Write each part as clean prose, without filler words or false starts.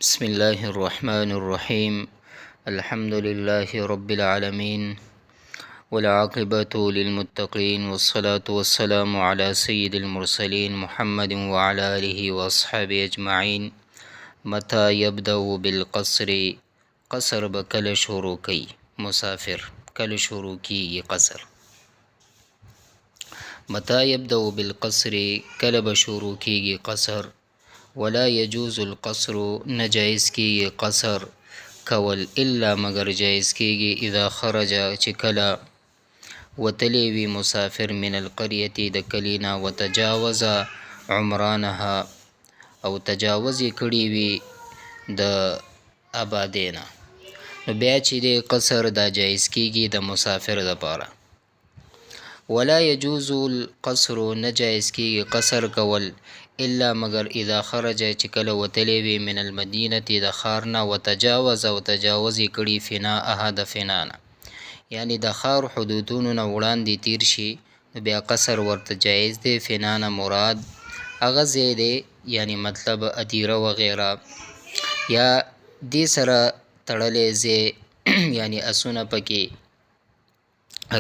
بسم الله الرحمن الرحيم. الحمد لله رب العالمين، والعاقبة للمتقين، والصلاة والسلام على سيد المرسلين محمد وعلى آله وأصحابه أجمعين. متى يبدأ بالقصر؟ قصر به کله شروع کوي مسافر؟ کله شروع کیږي قصر؟ متى يبدأ بالقصر، کله به شروع کیږي قصر؟ ولا يجوز القصر، نه جایز کیږي قصر کول، الا مګر جایز کیږي اذا خرج، چې کله وتلی وي مسافر، من القریة د کلي نه، وتجاوز عمرانها، او تجاوز یې کړی وي د آبادۍ نه، نو بیا چې دی قصر دا جایز کیږي د مسافر دپاره. ولا يجوز القصر، نه جایز کیږي قصر کول، الا مګر اذا خرج، چې کله وتلی وي، من المدینة د ښار نه، وتجاوز، او تجاوز یې کړي، فناءها د فنا نه، یعنی د ښار حدودونو نه وړاندې تیر شي، نو بیا قصر ورته جایز دی. فنا نه مراد هغه ځای دی، یعنی مطلب ادیره وغیره یا دې سره تړلی ځای، یعنی اسونه پکې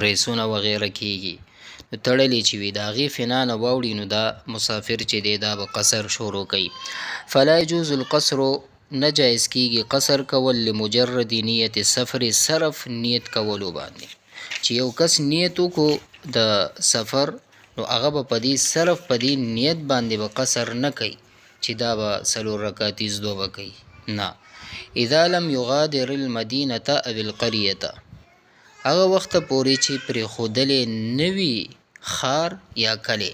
ریسونه وغیره کیږي، نو تړلی چې وي، د هغې فنا نه واوړي، نو دا مسافر چې دی دا به قصر شروع کوي. فلا يجوز القصر، نه جایز کیږي قصر کول، لمجرد نیت السفر، صرف نیت کولو باندې. چې یو کس نیت وکړو د سفر، نو هغه به په دې صرف په دې نیت باندې به قصر نه کوي چې دا به څلور رکعتیز دوه به کوي، نه. اذا لم یغادر المدینة او القریة، هغه وخته پورې چې پرېښودلی نه وي ښار یا کلی،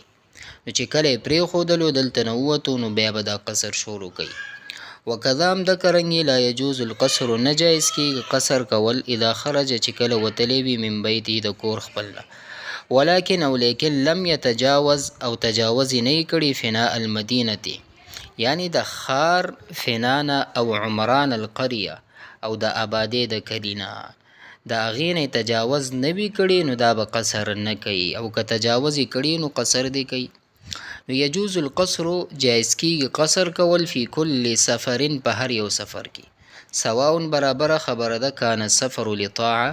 نو چې کله یې پرېښودلو، دلته نه ووتو، نو بیا به دا قصر شروع کوي. وکذا هم دکه رنګې، لا یجوز القصر، نه جایز کېږي قصر کول، اذا خرج، چې کله وتلی وي، من بیته د کور خپل نه، ولكن او لیکن، لم یتجاوز، او تجاوز یې نه کړي، فناء المدینة، یعنی د ښار فنا نه، او عمران القریه، او د آبادۍ د کلي نه، د هغې نه تجاوز نه وي کړی، نو دا به قصر نه کوي، او که تجاوز یې کړي نو قصر دی کوي. نو یجوز القصر، جایز کیږي قصر کول، فی کل سفر، په هر یو سفر کې، سواء برابره خبره ده، کان السفر لطاعه،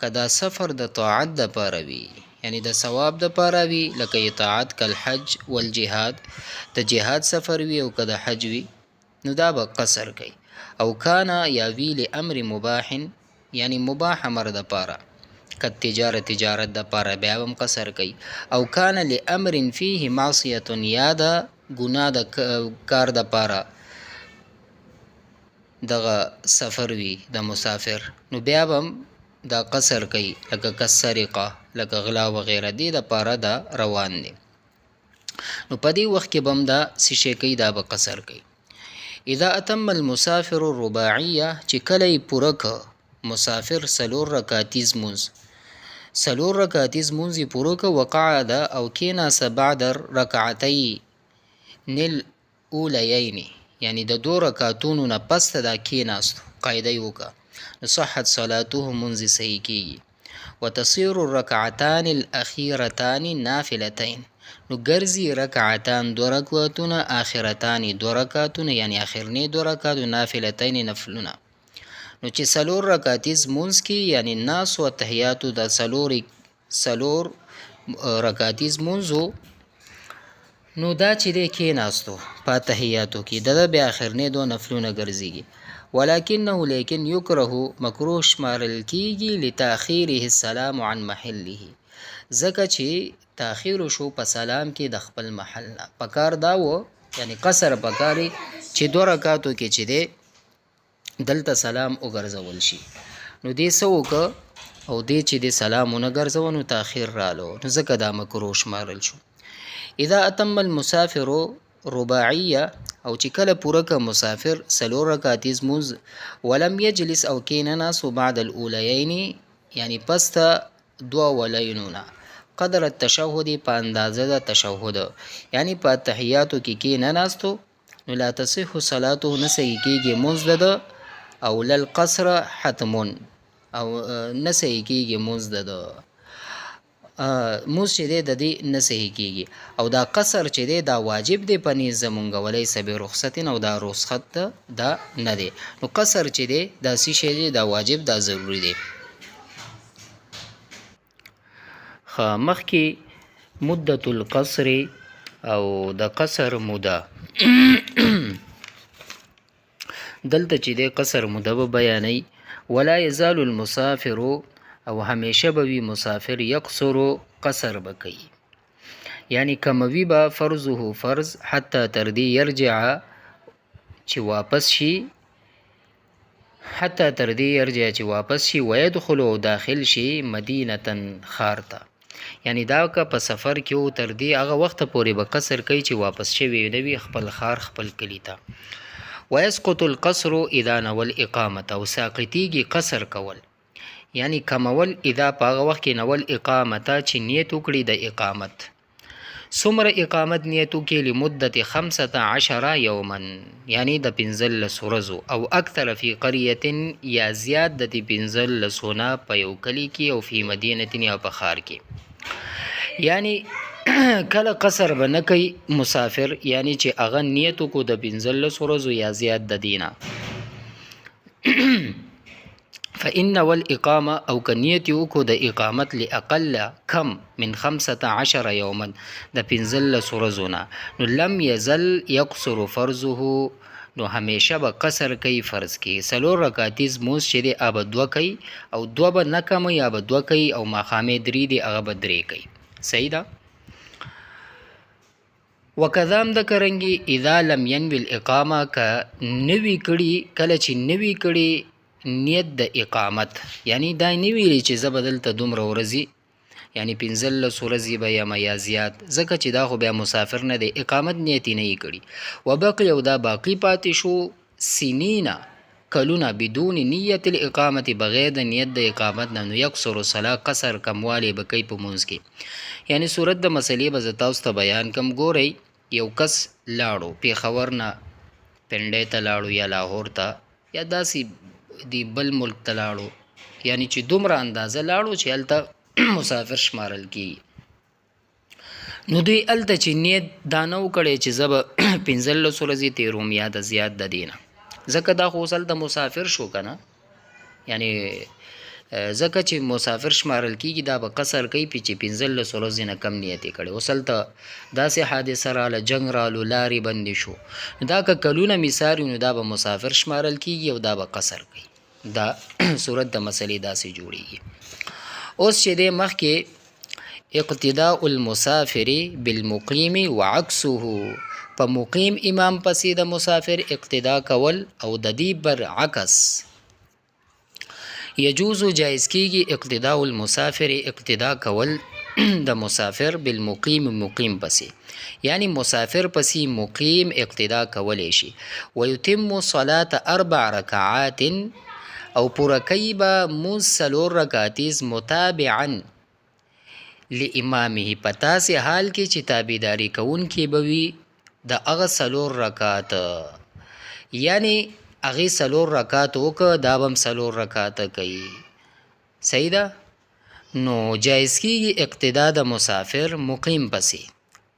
که دا سفر د طاعت د پاره وي، یعنی د ثواب د پاره وي، لکه اطاعت، کالحج والجهاد، د جهاد سفر وي او که د حج وي، نو دا به قصر کوي، او کان یا وی لامر مباح، یعنی مباح امر د پاره، کتجارت، تجارت د پاره، بیا هم قصر کوي، او کان لامر فيه معصیه، یا د ګناه د کار د پاره دغه سفر وي د مسافر، نو بیا به دا قصر کوي، لکه کسرقه، لکه غلا وغیره دې د پاره دا روان دی، نو په دې وخت کې به هم دا څه شی کوي؟ دا به قصر کوي. اذا اتم المسافر الرباعیه، چې کله یې پوره که مسافر څلور رکعتیز مونځ، څلور رکعتیز مونځ یې پوره که، وقعد، او کېناسته، بعد رکعتین الاولیین، یعنی د دوو رکعتونو نه پس ته دا کېناستو، قاعده یې وکړه، نو صحت صلاته، مونځ یې صحیح کېږي. وتصير الرکعتان الاخیرتان نافلتین، نو ګرځي رکعتان دو رکعتونه، آخرتان دو رکعتونه، یعنی آخرنی دو رکعتونه، نافلتین نفلونه. نو چې څلور رکعتیز مونځ کې، یعنی ناس او تحیاتو د څلور رکعتیز مونځ، نو دا چې دی کېناستو په تحیاتو کې، د ده بیا اخرنی دوه نفلونه ګرځېږي. ولکنه لیکن، یکره، مکروه شمارل کېږي، لتاخیره السلام عن محله، ځکه چې تاخیر شو په سلام کې د خپل محل نه. پکار دا و، یعنی قصر پکاري چې دوه رکعاتو کې چې دی دلته سلام وګرځول شي، نو دې څه وکړه او دې چې دې سلام ونه ګرځوه، نو تاخیر رالو، نو ځکه دا مکروه شمارل شو. اذا اتم المسافر رباعیه، او چې کله پوره که مسافر څلور رکعتیز مونځ، ولم یجلس، او کینه ناسو، بعد الاولیین، یعنی پس ته دوه اولینو نه، قدر التشهد، په اندازه د تشهد، یعنی په تحیاتو کې کینه ناستو، نو لا تصح صلاته، نه صحیح کیږي مونځ د ده، او للقصر حتمون، او نه صحیح کیږي مونځ د ده. موز چې دی د دې نه صحیح کیږي. او دا قصر چې دی دا واجب دی په نیز زمونږ، ولیس برخصت، او دا رخصت دا نه دی. نو قصر چې دی دا څه شی دی؟ دا واجب، دا ضروري دی. ښه، مخکې مدة القصر او د قصر موده، دلته چې دی قصر موده به بیانوي. ولا یزال المسافر، او همیشه به وي مسافر، یقصر قصر به کوي، یعنی کموي به فرضه فرض، حتی تر دې یرجع چې واپس شي، حتی تر دې یرجع چې واپس شي، ویدخل او داخل شي مدینة ښار ته. یعنی دا که په سفر کې و، تر دې هغه وخته پورې به قصر کوي چې واپس شوی نه وي خپل ښار خپل کلي ته. ویسقط القصر اذا نوى الاقامة، او ساقطیږي قصر کول، یعنی کمول، اذا په هغه وخت کې نول اقامته چې نیت وکړي د اقامت. څومره اقامت نیت وکړي؟ لمدة 15 یوما، یعنی د 15 ورځو، او اکثر فی قریة، یا زیات د دې 15 نه په یو کلي کې، او فی مدینة یا په ښار کې. یعنی کله قصر به نه کوي مسافر، یعنی چې هغه نیت وکړو د 15 ورځو یا زیات د دینه. فإن والاقامة، او که نیت یې وکړو د اقامت، لأقل کم من 15 یوما د 15 ورځو نه، نو لم یزل یقصر فرضه، نو همیشه به قصر کوي فرض کې. څلور رکعتیز لمونځ چې دی هغه به دوه کوي، او دوه به نه کموي، هغه به دوه کوي، او ماښامی درې دی هغه به درې کوي. صحیح ده. وکذا هم دکرنګي اذا لم ينوي الاقامه، که نوي کړي، کله چې نوي کړي نیت د اقامت، یعنی دا نه ویلي چې زه به دلته دومره ورځې، یعنی 15 ورځې به یم یا زیات، ځکه چې دا خو بیا مسافر نه دی، اقامت نیت یې نه یې کړي. وبقي، او دا باقي پاتې شو، سنینه کلونه، بدون نیت الاقامت بغیر د نیت د اقامت نه، نو یقصر الصلاة قصر کموالی به کوي په مونځ کې. یعنی صورت د مسلې به زه تاسو ته بیان کم. ګورئ، یو کس لاړو پېښور نه پنډۍ ته لاړو یا لاهور ته یا داسې دی بل ملک ته لاړو، یعنی چې دومره اندازه لاړو چې هلته مسافر شمارل کیږي. نو دوی هلته چې نیت دا نه و کړی چې زه به 15 ورځې تېروم یا د زیات د دې نه، ځکه دا خو اوس هلته مسافر شو که نه، یعنی ځکه چې مسافر شمارل کیږي دا به قصر کوي پې چې 15 ورځې نه کم نیت یې کړی. اوس هلته داسې حادثه راله، جنګ رالو، لارې بندې شو، دا که کلونه مثال وي نو دا به مسافر شمارل کیږي او دا به قصر کوي. دا صورت د مسلې داسې جوړیږي. اوس چې دی مخکې اقتداء المسافر بالمقیم وعکسه، په مقیم امام پسې د مسافر اقتدا کول او د دې برعکس. یجوز جایز کیږي اقتداء المسافر اقتدا کول د مسافر بالمقیم مقیم پسې، یعنی مسافر پسې مقیم اقتدا کولی شي. ویتم صلاة اربع رکعات، او پوره کوي به مونځ څلور رکعتیز، متابعا لامامه په داسې حال کې چې تابعداري کوونکی به وي د هغه څلور رکعات، یعنی هغې څلور رکعات وکړه دا به هم څلور رکعاته کوي. صحیح ده. نو جایز کیږي اقتدا د مسافر مقیم پسې.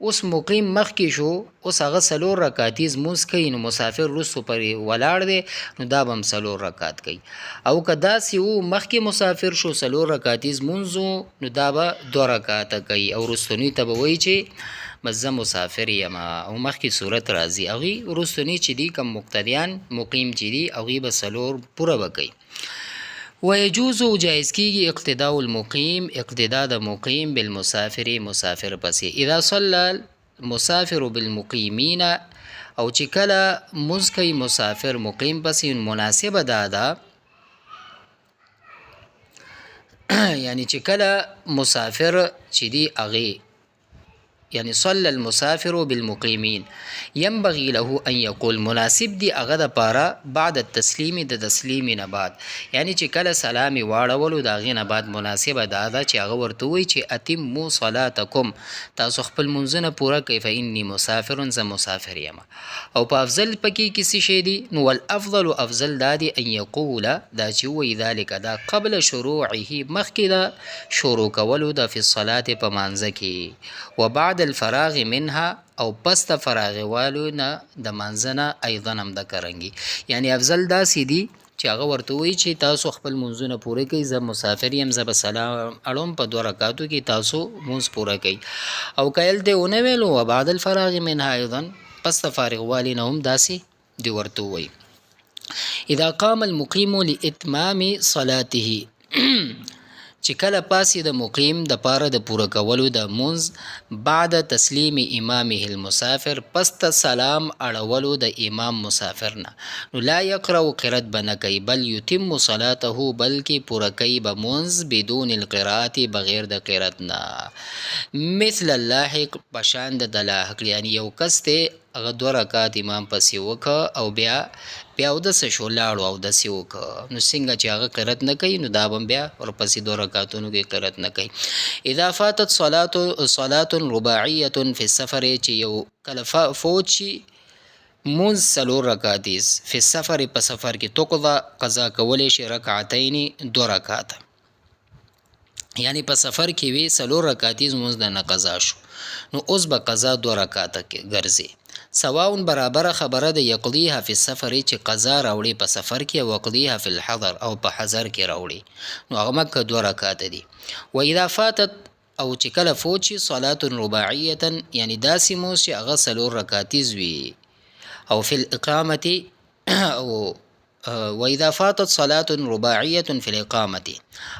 اوس مقیم مخکې شو، اوس هغه څلور رکعتیز لمونځ کوي، نو مسافر وروسته پرې ولاړ دی، نو دا به هم څلور رکعت کوي. او که داسې وو مخکې مسافر شو څلور رکعتیز لمونځ و، نو دا به دوه رکعته کوي، او وروستني ته به وایي چې بس زه مسافر یم، او مخکې صورت راځي. هغوی وروستني چې دي کوم مقتدیان مقیم چې دي هغوی به څلور پوره به کوي. ويجوز جائز کیږي اقتداء المقیم اقتداء د مقیم بالمسافر مسافر پسې، اذا صلى المسافر بالمقیمین، او چې کله مونځ کوي مسافر مقیم پسې، مناسبه دا ده، یعنی چې کله مسافر چې دی هغې یعنی صلى المسافر بالمقیمین ينبغي له ان يقول مناسب دی هغه د پاره بعد التسلیم د تسلیم نه بعد، یعنی چې کله سلام واړولو د هغې نه بعد مناسبه دا ده چې هغه ورته ووایي چې اتمو صلاتکم، تاسو خپل منځونه پوره کړئ، فانی مسافر، زه مسافر یم. او په افضل پکې کې څه شی دي؟ نو والافضل افضل دا دی ان یقول دا چې وایي ذلک دا قبل شروعه مخکې د شروع کولو د فی الصلاة په مانځه کې، وبعد الفراغ منها او پس د فراغوالو نه د مانځه نه ایضا هم د کرنګي. یعنی افضل داسې دي چې هغه ورته وایي چې تاسو خپل منځونه پوره کړئ، زه مسافر یم، زه به سلام اړوم په دوه رکعاتو کې تاسو مونځ پوره کړئ. او که هلته ونه ویلو وبعد الفراغ منها ایضا پس د فارغوالي نه هم داسې دی ورته ووایي. اذا قام المقیم لاتمام صلاته، چې کله پاسې د مقیم د پاره د پوره کولو د مونځ بعد تسلیم امامه المسافر پس د سلام اړولو د امام مسافر نه، نو لا یقرأ قرت به نه کوي، بل یتم صلاته بلکې پوره کوي به مونځ بدون القراءة بغیر د قرت نه، مثل اللاحق پشان د لاحق. یعنی یو کس دی هغه دوه رکعات امام پسې وکړه او بیا اودس شو لاړو اودس یې وکړه، نو څنګه چې هغه قرت نه کوي نو دا به هم بیا ورپسې دوه رکعاتونو کې قرت نه کوي. اذا فاتت صلاة رباعیة فی السفر، چې یو کله فوت شي مونځ څلور رکعاتیز فی السفر په سفر کې، تقضا قضا کولی شي رکعتین دوه رکعاته، یعنی په سفر کې وي څلور رکعاتیز مونځ د نه قضا شو، نو اوس به قضا دوه رکعاته کې ګرځي. سواء برابره خبره ده یقضیها فی السفر چې قضا راوړي په سفر کې، او یقضیها فی الحضر او په حضر کې راوړي، نو هغه مکه دوه رکعاته دي. و اذا فاتت او چې کله فوت شي صلاة رباعیة، یعنی داسې مونځ چې هغه څلور رکعاتیز وي، او فی الاقامة او واذا فاتت صلاة رباعیة فی الاقامة،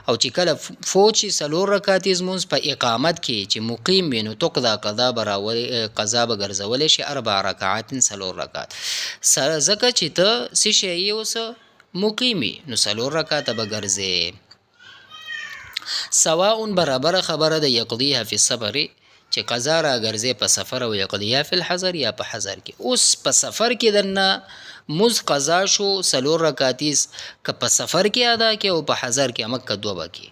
او چې کله فوت شي څلور رکعاتیز مونځ په اقامت کې چې مقیم وي، نو تقضا قضا به راولي، قضا به ګرځولی شي اربع رکعات څلور رکعات، ځکه چې ته څه شی یې اوس مقیم وي، نو څلور رکعاته به ګرځې. سواء برابره خبره ده یقضیها فی السفر چې قضا راګرځي په سفر، او یقضیها فی الحضر یا په حضر کې. اوس په سفر کې دننه مز قضا شو څلور رکعاتیز، که په سفر کې ادا کې او په حضر کې مکه دوه به کې.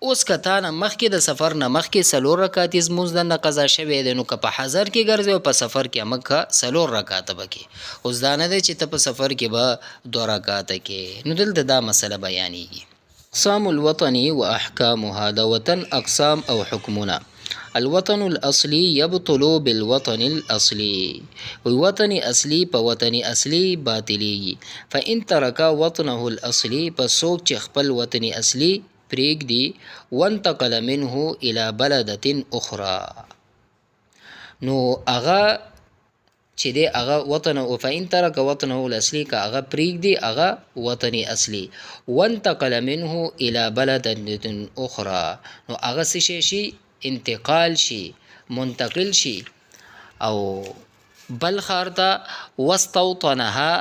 اوس که تا نه مخکې د سفر نه مخکې څلور رکعاتیز مونځ دننه قضا شوی دی، نو که په حضر کې ګرځې او په سفر کې مکه څلور رکعاته به کې. اوس دا نه دی چې ته په سفر کې به دوه رکعاته کې. نو دلته دا مسله بیانېږي. اقسام الوطن واحکامها، د وطن اقسام او حکمونه. الوطن الاصلي يبطل بالوطن الاصلي، وی وطن اصلي په وطن اصلي باطلیږي. فإن ترک وطنه الاصلي، په څوک چې خپل وطن اصلي پرېږدي، وانتقل منه الى بلدة اخرى، نو هغه چې دی هغه وطن او فإن ترک وطنه الاصلي، که هغه پرېږدي هغه وطن اصلي، وانتقل منه الى بلدة اخرى، نو هغه څه شی شي؟ انتقال شي، منتقل شي او بل ښار ته، واستوطنها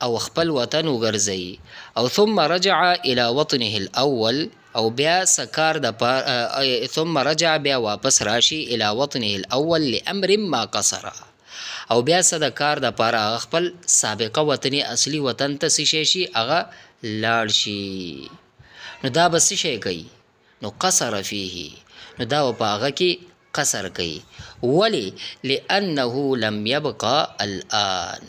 او خپل وطن وګرځي، او ثم رجع الى وطنه الاول، او بیا سکار د پار ثم رجع بیا واپس راشي الى وطنه الاول لامر ما قصر، او بیا څه د کار د پاره هغه خپل سابقه وطني اصلي وطن ته څه شی شي؟ هغه لاړ شي. نو دا به څه شی کوي؟ نو قصر فيه، نو دا به په هغه کې قصر کوي. ولی؟ لأنه لم يبقى الآن،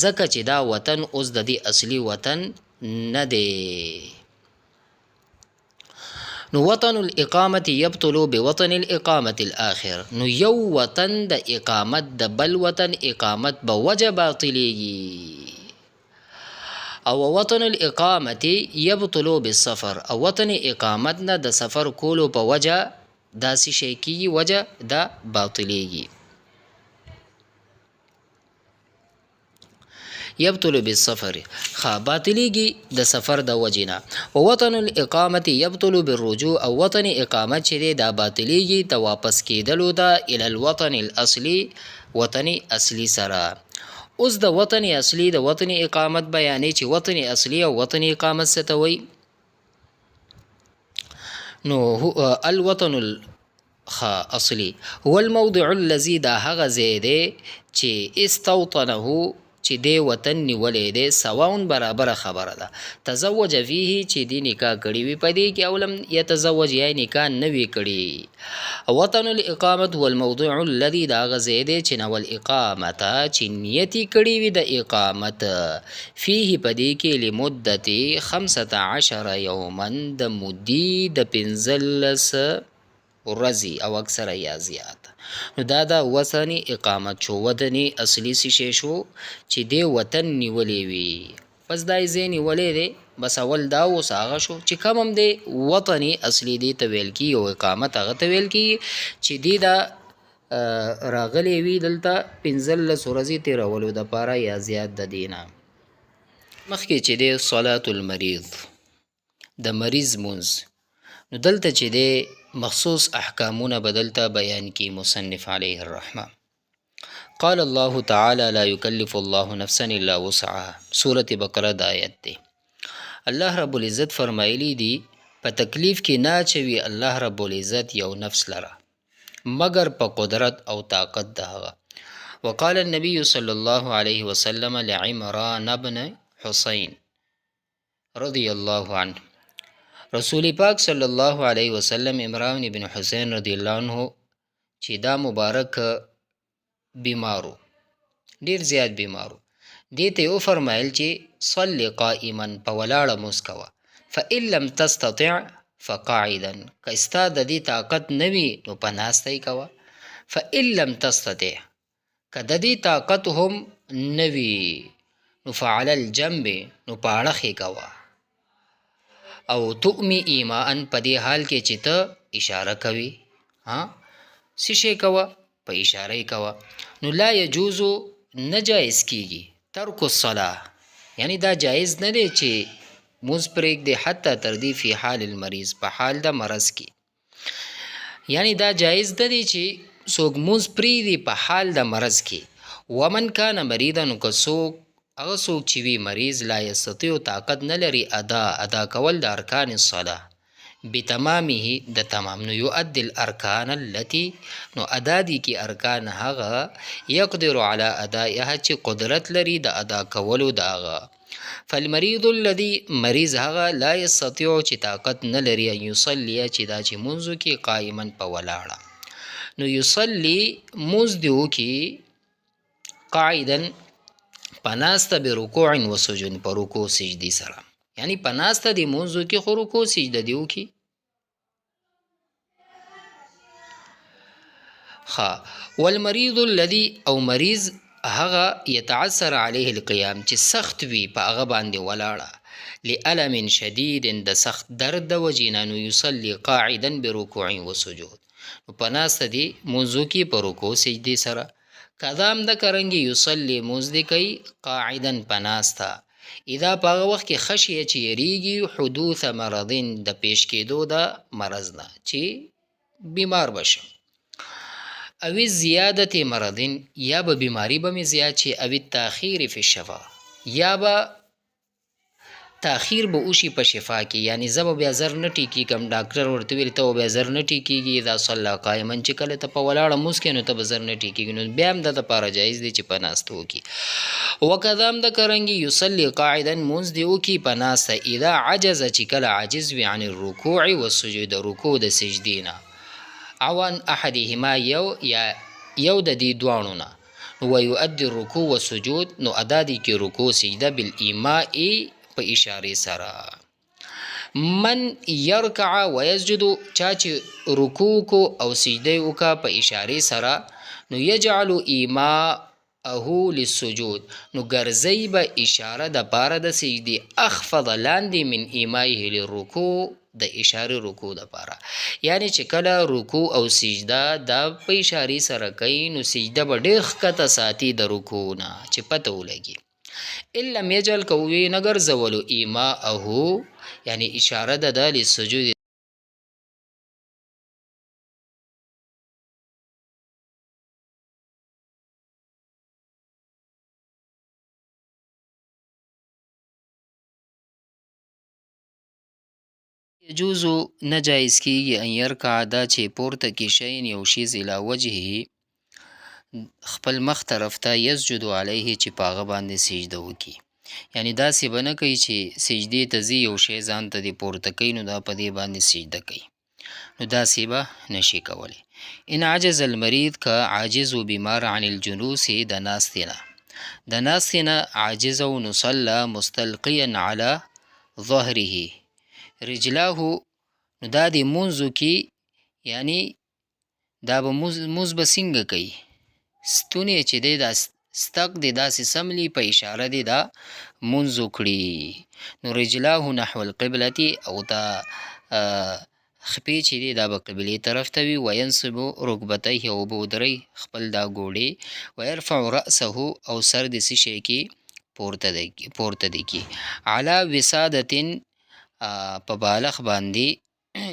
ځکه چې دا وطن اوس د دې اصلي وطن نه دی. نو وطن الاقامة يبطل بوطن الاقامة الآخر، نو یو وطن د اقامت د بل وطن اقامت به وجه باطلیږي. او وطن الاقامة يبطل بالسفر، او وطن اقامت نه د سفر کولو په وجه داسې شی کیږي، وجه دا باطلیږي. يبطل بالسفر، خا باطلیږي د سفر د وجې نه. ووطن الاقامة يبطل بالرجوع، او وطن اقامت چې دی دا باطلیږي د واپس کېدلو ده الى الوطن الاصلي، وطن اصلي سره. اوس د وطن اصلي د وطن اقامت بیانې چې وطن اصلي او وطن اقامت څه ته وایي. نو الوطن ښه اصلي هو الموضع الذي دا هغه ځای دی چې استوطنه چې دی وطن نیولی دی، سواء برابره خبره ده، تزوج فيه چې دی نکاح کړي وي په دې کې، او لم يتزوج یا نکاح نه وي کړي. وطن الاقامت هو الموضع الذي دا هغه ځای دی چې نو الاقامت چې نیت یې کړي وي د اقامت فيه په دې کې لمدة 15 یوما د مودې د 15 ورځې او اکثره یا زیات. نو دا د وطني اقامت شو، وطني اصلي څه شی شو چې دی وطن نیولی وي، بس دا یې ځای نیولی دی، بس اول دا اوس هغه شو چې کوم هم دی وطني اصلي دی ته ویل کېږي او اقامت هغه ته ویل کېږي چې دی دا راغلی وي دلته 15 ورځې تېرولو دپاره یا زیات د دې نه. مخکې چې دی صلات المریض، د مریض مونځ، نو دلته چې دی مخصوص احکامونه به دلته بیان کی مصنف علیه الرحمه. قال الله تعالی لا يكلف الله نفسا الا وسعها، سورة بقره د آیت دی. الله رب العزت فرمایلی دی په تکلیف کې نه اچوي الله رب العزت یو نفس لره مګر په قدرت او طاقت د هغه. وقال النبي صلى الله عليه وسلم لعمران بن حسين رضي الله عنه، رسول پاک صلی الله علیه وسلم عمران بن حسین رضی الله عنه چې دا مبارک بیمارو، ډیر زیات بیمارو، دې ته یې وفرمایل چې صلی قائما، په ولاړه مونځ کوه، فإن لم تستطع فقاعدا، که ستا د دې طاقت نه وي نو په ناسته یې کوه، فإن لم تستطع، که د دې طاقت هم نه وي نو فعلى الجنب، نو په اړخ یې کوه، او تؤمي ایماء، په دې حال کې چې ته اشاره کوي، ها څه شی کوه، په اشاره یې کوه. نو لا یجوز، نه جایز کیږي ترک الصلاة، یعنی دا جایز نه دی چې مونځ پرېږدې حتی تر دې فی حال المریض، په حال د مرض کې، یعنی دا جایز نه دی چې څوک مونځ پرېږدي په حال د مرض کې. ومن کان مریضا، نو که څوک هغه څوک چې وي مریض، لا یستطیع، طاقت نه لري ادا کول د ارکان الصلاة بتمامه، د تمام، نو یؤدي الارکان التي، نو ادا دي کی ارکان هغه یقدر علی ادائها چې قدرت لري د ادا کولو د هغه. فالمریض الذي، مریض هغه لا یستطیع چې طاقت نه لري ان یصلي، چې دا چې مونځ وکړي قائما په ولاړه، نو یصلي مونځ دې وکړي قاعدا په ناسته برکوع و سجود، په رکوع سجدې سره، یعنی په ناسته دې مونځ وکړي خو رکوع سجده دې وکړي. ښه، والمریض الذي، او مریض هغه یتعسر علیه القیام چې سخت وي په هغه باندې ولاړه، لألم شدید، د سخت درد د وجې نه، نو یصلي قاعدا برکوع و سجود، نو په ناسته دې مونځ وکړي په رکوع سجدې سره. کذا هم دکه رنګې یصلي مونځ دې کوي قاعدا په ناسته، اذا په هغه وخت کې خشیه چې یریږي حدوث مرض، د پیش کېدو د مرض نه چې بیمار به شم، او زیادت مرض، یا به بیماری به مې زیات شي، او تاخیر فی الشفا، یا به تاخیر به وشي په شفا کې، یعنی زه به بیا زر نه ټیکېږم، ډاکټر ورته ویل ته به بیا زر نه ټیکېږي، اذا صلی قائما، چې کله ته په ولاړه مونځ کوې نو ته به زر نه ټیکېږي، نو بیا هم د دپاره جایز دی چې په ناسته وکړي. وکذا هم دکه رنګې یصلي قاعدا، مونځ دې وکړي په ناسته، اذا عجز، چې کله عاجز وي عن الرکوع والسجود، د رکوع د سجدې نه، او عن احدهما، یو یا یو د دې دواړو نه، ویؤدي الرکوع والسجود، نو ادا دې کې رکوع سجده بالایماء، په اشارې سره. من يرکع ويسجد، چا چې رکوع کو او سجده وکا په اشارې سره، نو یجعل ایماءه للسجود، نو ګرځي به اشاره د پاره د سجدې اخفض، لاندې من ایمائه للرکوع، د اشارې رکوع د پاره، یعنی چې کله رکوع او سجده دا په اشارې سره کوي نو سجده به ډېر ښکته ساتي د رکوع نه چې پته ولګي. ان لم یجعل، که ویې نه ګرځولو ایماءه، یعنی اشاره د ده للسجود يجوز نه جائز کیږي ان يرکع دا چې پورته کی شین یو شیز الی وجهه خپل مخ طرف ته یسجد علیه چې په هغه باندې سجده وکړي. یعنی داسې به نه کوي چې سجدې ته ځي یو شی ځان ته دې پورته کوي نو دا په دې باندې سجده کوي، نو داسې به نشي کولی. ان عجز المریض که عاجز و بیمار عن الجلوس د ناستې نه، د ناستې نه عاجز او نو صلی مستلقیا علی ظهره رجلاه، نو دا دې مونځ وکړي، یعنی دا به مونځ به څنګه کوي؟ ستونی چې دی دا ستق دی داسې سملی په اشاره دی دا مونځ وکړي. نو رجلاه نحو القبلة او دا خپې چې دی دا به قبلې طرف ته وي. وینصب رکبتیه او به ودروي خپل دا ګوډې. ویرفع رأسه او سر دې څه شی کې پورته دی کی. علی وسادة په بالغ باندې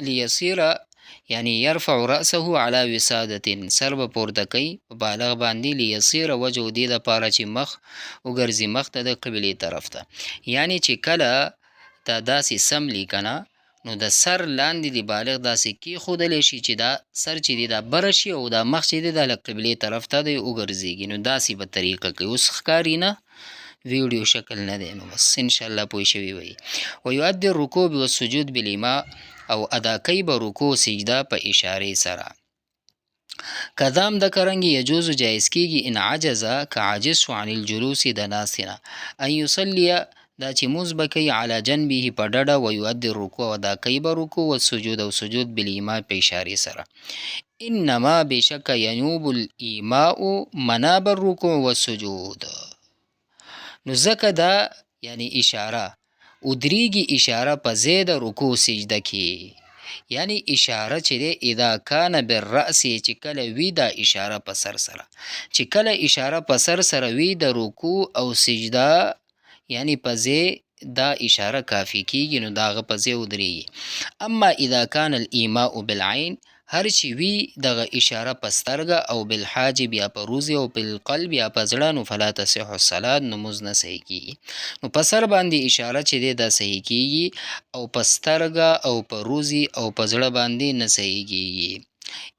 لیصیر یعنی یرفع رأسه علی وسادة سر به پورته کوي په بالغ باندې لیصیر وجهه دې دپاره چې مخ وګرځي مخ ته د قبلې طرف ته. یعنی چې کله دا داسې سملی که نه نو د سر لاندې د بالغ داسې کېښودلی شي چې دا سر چې دی دا بره شي او دا مخ چې دی دا له قبلې طرف ته دی وګرځېږي. نو داسې به طریقه کوي. اوس ښکاري نه ویډیو شکل نه دی، نو بس انشاءالله پوه شوي وي. ویؤدي الرکوع والسجود بالایماء او ادا کوي به رکوع سجده په اشارې سره. کذام د کرنګي یجوز جایز کیږي ان عجز که عاجز شو عن الجلوس د ناستې نه ان یصلي دا چې مونځ به کوي علی جنبه په ډډه ویؤدي الرکوع او ادا کوي به رکوع والسجود او سجود بالایماء په اشارې سره. انما بېشکه ینوب الایماء مناب الرکوع والسجود، نو ځکه دا یعنی اشاره ودریږي اشاره په ځای د رکوع سجده کې، یعنی اشاره چې دی اذا کان بالرأس چې کله وي دا اشاره په سر سره، چې کله اشاره په سر سره وي د رکوع او سجده یعنی په ځای دا اشاره کافي کیږي، نو دا هغه په ځای ودریږي. اما اذا کان الایماء بالعین هر چې وي دغه اشاره په سترګه او بالحاجب یا په روزي او بالقلب یا په زړه نو فلا تصح الصلاة نو مونځ نه صحیح کیږي. نو په سر باندې اشاره چې دی دا صحیح کیږي او په سترګه او په روزي او په زړه باندې نه صحیح کیږي.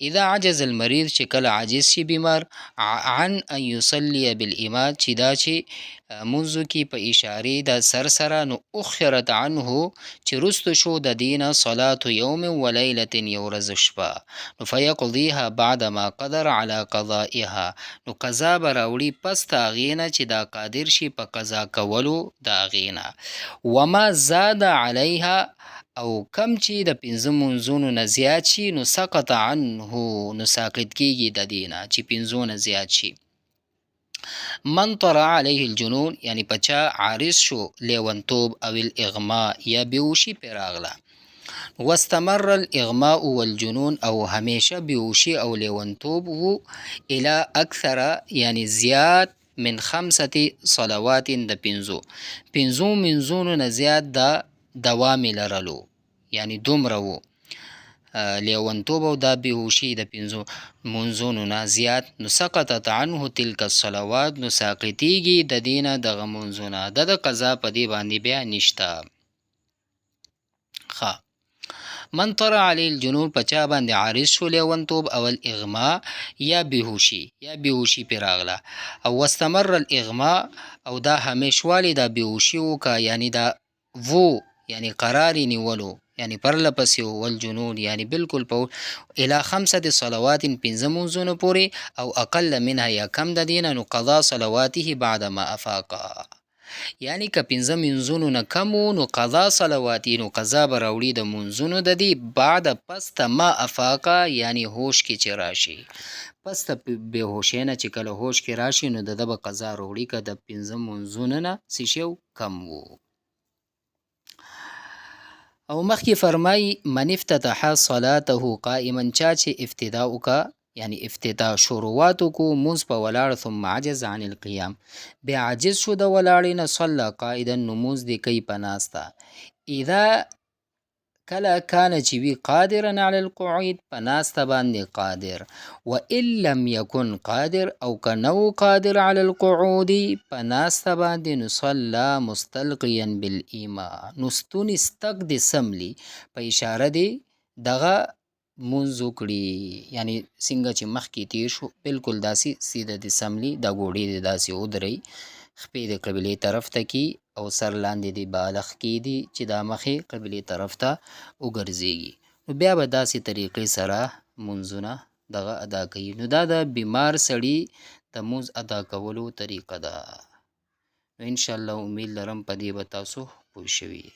اذا عجز المریض چې کله عاجز شي بیمار عن ان یصلی بالایماء چې دا چې مونځ وکړي په اشارې د سر سره نو اخرت عنه چې وروسته شو د دې نه صلاة یوم و لیلة یو ورځ شپه، نو فیقضیها بعد ما قدر علی قضائها نو قضا به راوړي پس د هغې نه چې دا قادر شي په قضا کولو د هغې نه. وما زاد علیها او کم چې د پنځه مونځونو نه زیات شي نو سقط عنه نو ساقط کیږي د دې نه چې پنځو نه زیات شي. من طرع علیه الجنون یعنی په چا عارض شو لیونتوب او الاغماء یا بیهوشي پرې راغله. واستمر الاغماء والجنون او همیشه بیهوشي او لیونتوب وو الی اکثر یعنی زیات من خمسة صلوات د پنځو پنځو منځونو نه زیات د دوام یې لرلو، یعنی دومره وو لیونتوب او دا بیهوشي د پنځو منځونو نه زیات، نو سقطت عنه تلک الصلوات نو ساقطیږي د دې نه دغه منځونه، د د قضا په دې باندې بیا نشته. ښه من طرع علیه الجنون په چا باندې عارض شو لیونتوب او الاغماء یا بیهوشي یا بیهوشي پرې راغله او واستمر الاغماء او دا همیشوالی دا بیهوشي وکړه، یعنی دا وو یعنی قرار یې نیولو یعنی پرله پسې وو، والجنون یعنی بالکل په الی خمسة صلوات پنځه مونځونو پورې او اقل منها یا کم د دې نه، نو قضا صلواته بعد ما افاقا یعنی که پنځه مونځونو نه کم وو نو قضا صلواته نو قضا به راوړي د مونځونو د دې بعد پس ته ما افاقا یعنی هوش کې چې راشي، پس ته بېهوشۍ نه چې کله هوش کې راشي نو د ده به قضا راوړي که د پنځه مونځونو نه څه شی کم وو. او مخکې فرمایي من افتتح صلاته قائما چا چې افتدا وکړه یعنی افتتاح شروعات وکړو مونځ په ولاړ ثم عجز عن القیام بیا عاجز شو د ولاړې نه صلی قاعدا نو مونځ دې کوي په ناسته. اذا کله کان چې وي قادرا علی القعود، په ناسته باندې قادر، و ان لم یکن قادر، او که نه و قادر علی القعود په ناسته باندې، نو صلی مستلقیا بالایما، نو ستوني ستک دې سملي په اشاره دې دغه مونځ وکړي، یعنی څنګه چې مخکې تیر شو بالکل داسې سیده دې سملي، دا ګوډې دې داسې ودروي، خپې د قبلې طرف ته کی او سر لاندې دې بالښت کیدي چې دا مخې قبلې طرف ته وګرځېږي. نو بیا به داسې طریقې سره مونځونه دغه ادا کوي. نو دا د بیمار سړي د مونځ ادا کولو طریقه ده. نو انشاءالله امید لرم په دې به تاسو پوه شوي.